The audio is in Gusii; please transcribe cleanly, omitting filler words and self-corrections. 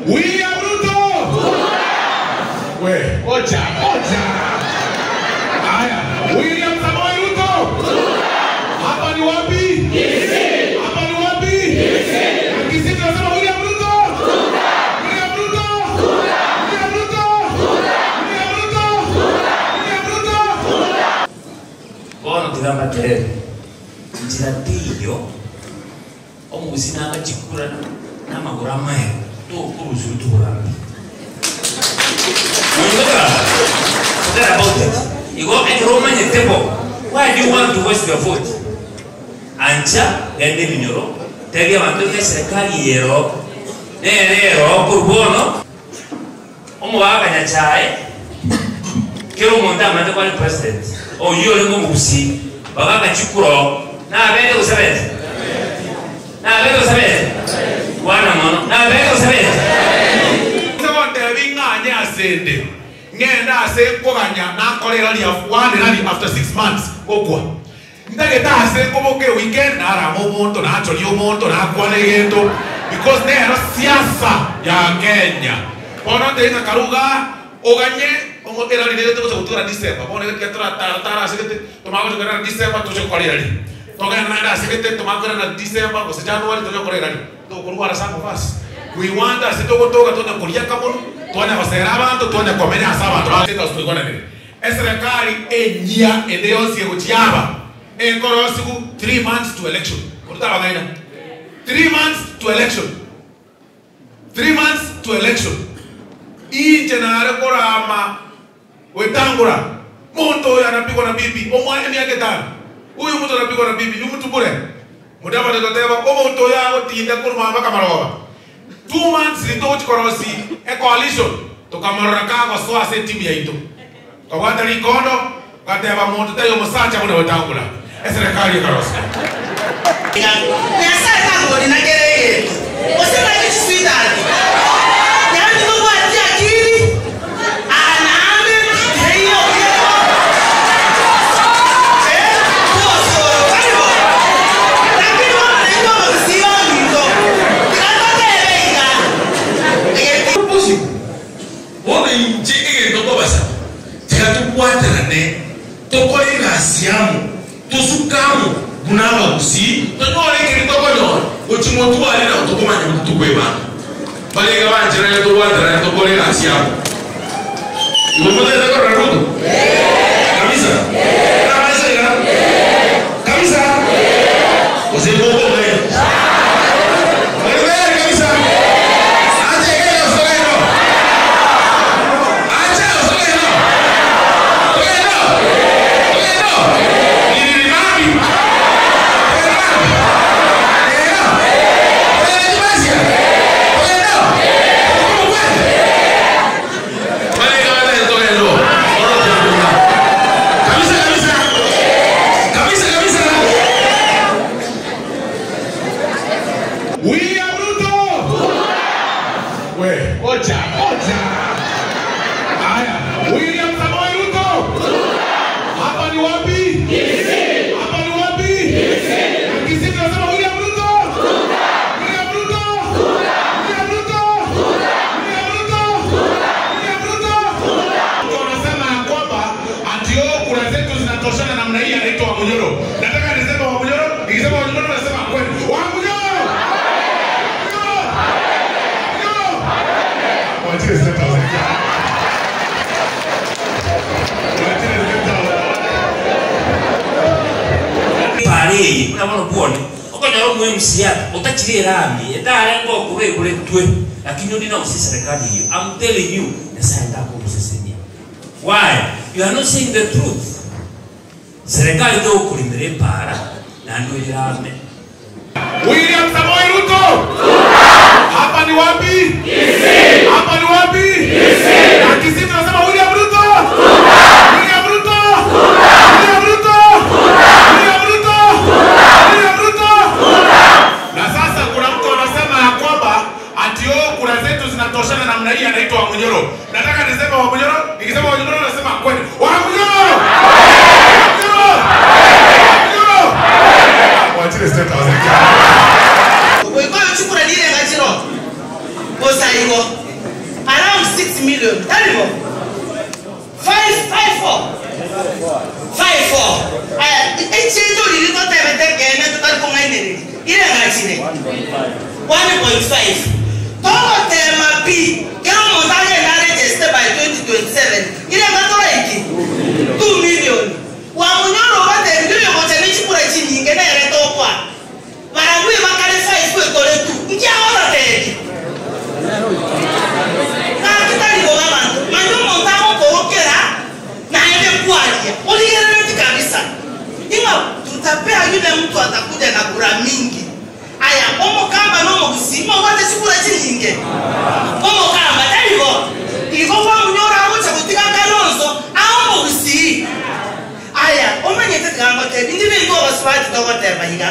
William Ruto! We, ocha, ocha. Haya, William Samoei Ruto! Hapa ni wapi? Hapa ni wapi? Na Kisii tunasema William Ruto! William Ruto! William Ruto! William Ruto! William Ruto! Bono tiga mbateebie, Inchera teiyo omogusii nagachikura namagoro amaye, tokorusia oborambi. Moingoka, forget about it. Igo ekero omanyete bo, why do you want to waste your vote? Ancha genda ebinyoro, tebia abanto ng'a eserekari eye eroo, nere eroo korwa bono, Omogaka Nyachae, kera omonto amanyete kware president, oyio orenge omogusii, bagaka chikura oo, nabete gose abete? Nabete gose abete? Kwana mono, nabete gose abete? Ase gontebi ng'anye asende, ng'ende ase nkoganya nakore erari one rally after 6 months gokwa. Ntagete ase nkoboka eweekend narama omonto nachoria omonto nakwana egento because nero siasa ya Kenya. Bono ntebi ng'a karu igaa oganye erari rere togocha gotigara December bono ekero toratara tara ase gete tomanye gocha koirana December toche gokora erari. Togende naende ase gete tomanye koirana December gose January toche gokora erari. Tokorwara some of us we want ase togotoka tonya koria akamonu twanya gosera abanto twanya komenya ase abanto ba State House toigwananire. Eserekari enyia ende yonsi egochia aba ekorosigu 3 months to election. Korwa tabang'aina. 3 months to election. 3 months to election. Inche nare korama gwetangora monto oyo anapigwa na bibi omwa emiaka etano. Huyu mtu anapigwa na bibi, huyu mtu bure. Mudavadi goteba omonto oyo agotinda korwa mpaka marogoba. 2 months ritogochi korosi e coalition tokamorora kagosoa ase etimu yaito. Tokabwata rikondo gateba monto taiyo omosacha buna Wetangula. Eserekari ekarosia. Nyasae tagorina kera egento, gose naki chiswitati, yaani tobwati akili aa naende teiyo eh bosoro tari bo? Lakini bono naintwe abagusii baminto tiga totebe iga egento. Bosio, bono inche egento nkobasaba, tiga tobwaterane, tokore egasi amo, tosuke amo buna abagusii, tonyore ekeri tokonyora, gochia motware nabo tokomanya buna tokwebanga. Baria iga bancherane tobwaterane tokore egasi amo. Igo motagete korora Ruto? Kabisa? Namaiso iga? Kabisa? Gose mokong'aina? Mori tayari kabisa? Acha iga iga gose togende oo? Acha gose togende oo? Togende oo? Togende oo? Ririri maambia. Togende maambia? Rero? Togende Jumasia? Togende oo? Tokomokwete? Barenge abatagete togende oo, oroche abuna. Kabisa kabisa. Kabisa kabisa. William Ruto! We, ocha, ocha. Haya, William Samoei Ruto! Hapa ni wapi? Hapa ni wapi? Na Kisii tunasema William Ruto! William Ruto! William Ruto! William Ruto! William Ruto! Mtu anasema ya kwamba ati oh, kura zetu zinatoshana namna hii, anaitwa Wamunyoro. Nataka niseme Wamunyoro, nikisema Wamunyoro nasema kweli. Wamunyoro! Wamunyoro! Wamunyoro! Wachie State House. Wachie State House. Epaara eye buna bono bwone, okonyora omo-MCA otachire erami, etarenge okorwa egoretwe, lakini onde nagose eserekari eyio, I'm telling you, Nyasaye takogosesenia. Why? You are not saying the truth. Serikali tegokorimera epaara naende oyerame. William Samoei Ruto! Hapa ni wapi? Hapa ni wapi? Na Kisii tunasema William Ruto! William Ruto! William Ruto! William Ruto! William Ruto! Na sasa kuna mtu anasema ya kwamba ati oh, kura zetu zinatoshana namna hii, anaitwa Wamunyoro. Nataka niseme Wamunyoro, nikisema Wamunyoro nasema kweli. Wamunyoro! Wamunyoro! Wamunyoro! Wachie State House. Goika oyochikura rirenga chiro, gose. Bosa igo around 6 million, taribo? 5 5 4 5 4. Aya, echinto riri totebete kene totari kong'ainereri ire ng'achire 1.5 togotema pi kero omonto agenda aregister by 2027 ire ngatoraiki 2 million. Wamunyoro obatebire oyo gocha nechikura chinyinge nere tokwa barabwe bakare 5 etore tu nkiagorotebi nakitarigoga bantu manya omonto agokorokera naende kwaria origerereti kabisa ing'a tutapea yule mtu atakuja na kura mingi. Aya, omokamba nomogusii mobwate chikura chinyinge omokamba tarigo igo kwamunyora agocha gotiga kalonzo aomogusii. Aya, omanyete tigangotebi ndi bintu obasubati togoteba iga.